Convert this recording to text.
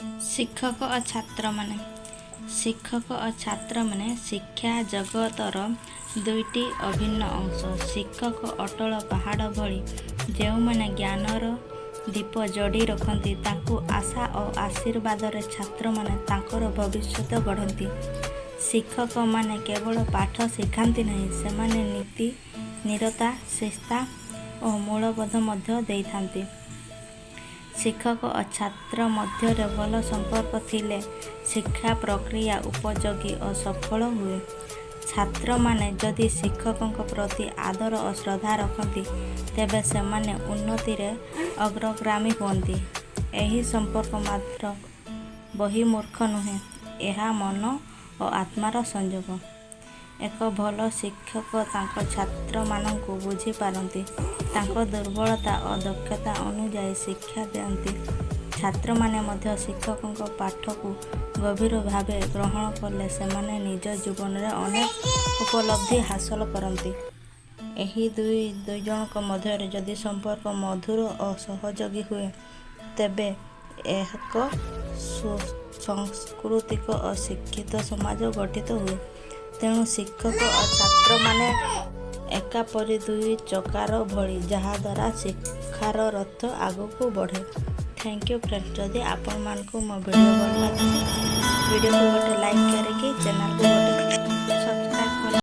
ଶିକ୍ଷକ ଓ ଛାତ୍ରମାନେ। ଶିକ୍ଷକ ଓ ଛାତ୍ରମାନେ ଶିକ୍ଷା ଜଗତର ଦୁଇଟି ଅଭିନ୍ନ ଅଂଶ। ଶିକ୍ଷକ ଅଟଳ ପାହାଡ଼ ଭଳି, ଯେଉଁମାନେ ଜ୍ଞାନର ଦୀପ ଯୋଡ଼ି ରଖନ୍ତି। ତାଙ୍କ ଆଶା ଓ ଆଶୀର୍ବାଦରେ ଛାତ୍ରମାନେ ତାଙ୍କର ଭବିଷ୍ୟତ ଗଢ଼ନ୍ତି। ଶିକ୍ଷକମାନେ କେବଳ ପାଠ ଶିଖାନ୍ତି ନାହିଁ, ସେମାନେ ନୀତି, ନିରତା, ଶିକ୍ଷା ଓ ମୂଲ୍ୟବୋଧ ମଧ୍ୟ ଦେଇଥାନ୍ତି। ଶିକ୍ଷକ ଓ ଛାତ୍ର ମଧ୍ୟରେ ଭଲ ସମ୍ପର୍କ ଥିଲେ ଶିକ୍ଷା ପ୍ରକ୍ରିୟା ଉପଯୋଗୀ ଓ ସଫଳ ହୁଏ। ଛାତ୍ରମାନେ ଯଦି ଶିକ୍ଷକଙ୍କ ପ୍ରତି ଆଦର ଓ ଶ୍ରଦ୍ଧା ରଖନ୍ତି, ତେବେ ସେମାନେ ଉନ୍ନତିରେ ଅଗ୍ରଗାମୀ ହୁଅନ୍ତି। ଏହି ସମ୍ପର୍କ ମାତ୍ର ବର୍ହିମୁଖ ନୁହେଁ, ଏହା ମନ ଓ ଆତ୍ମାର ସଂଯୋଗ। ଏକ ଭଲ ଶିକ୍ଷକ ତାଙ୍କ ଛାତ୍ରମାନଙ୍କୁ ବୁଝିପାରନ୍ତି, ତାଙ୍କ ଦୁର୍ବଳତା ଓ ଦକ୍ଷତା ଅନୁଯାୟୀ ଶିକ୍ଷା ଦିଅନ୍ତି। ଛାତ୍ରମାନେ ମଧ୍ୟ ଶିକ୍ଷକଙ୍କ ପାଠକୁ ଗଭୀର ଭାବେ ଗ୍ରହଣ କଲେ ସେମାନେ ନିଜ ଜୀବନରେ ଅନେକ ଉପଲବ୍ଧି ହାସଲ କରନ୍ତି। ଏହି ଦୁଇଜଣଙ୍କ ମଧ୍ୟରେ ଯଦି ସମ୍ପର୍କ ମଧୁର ଓ ସହଯୋଗୀ ହୁଏ, ତେବେ ଏକ ସୁସଂସ୍କୃତ ଓ ଶିକ୍ଷିତ ସମାଜ ଗଠିତ ହୁଏ। ତେଣୁ ଶିକ୍ଷକ ଓ ଛାତ୍ରମାନେ ଏକାପରି ଦୁଇ ଚକାର ଭଳି, ଯାହାଦ୍ୱାରା ଶିକ୍ଷାର ରଥ ଆଗକୁ ବଢ଼େ। Thank you friend. ଯଦି ଆପଣମାନଙ୍କୁ ମୋ ଭିଡ଼ିଓ ଭଲ ଲାଗୁଛି, ଭିଡ଼ିଓକୁ ଗୋଟେ ଲାଇକ୍ କରିକି ଚ୍ୟାନେଲକୁ ଗୋଟେ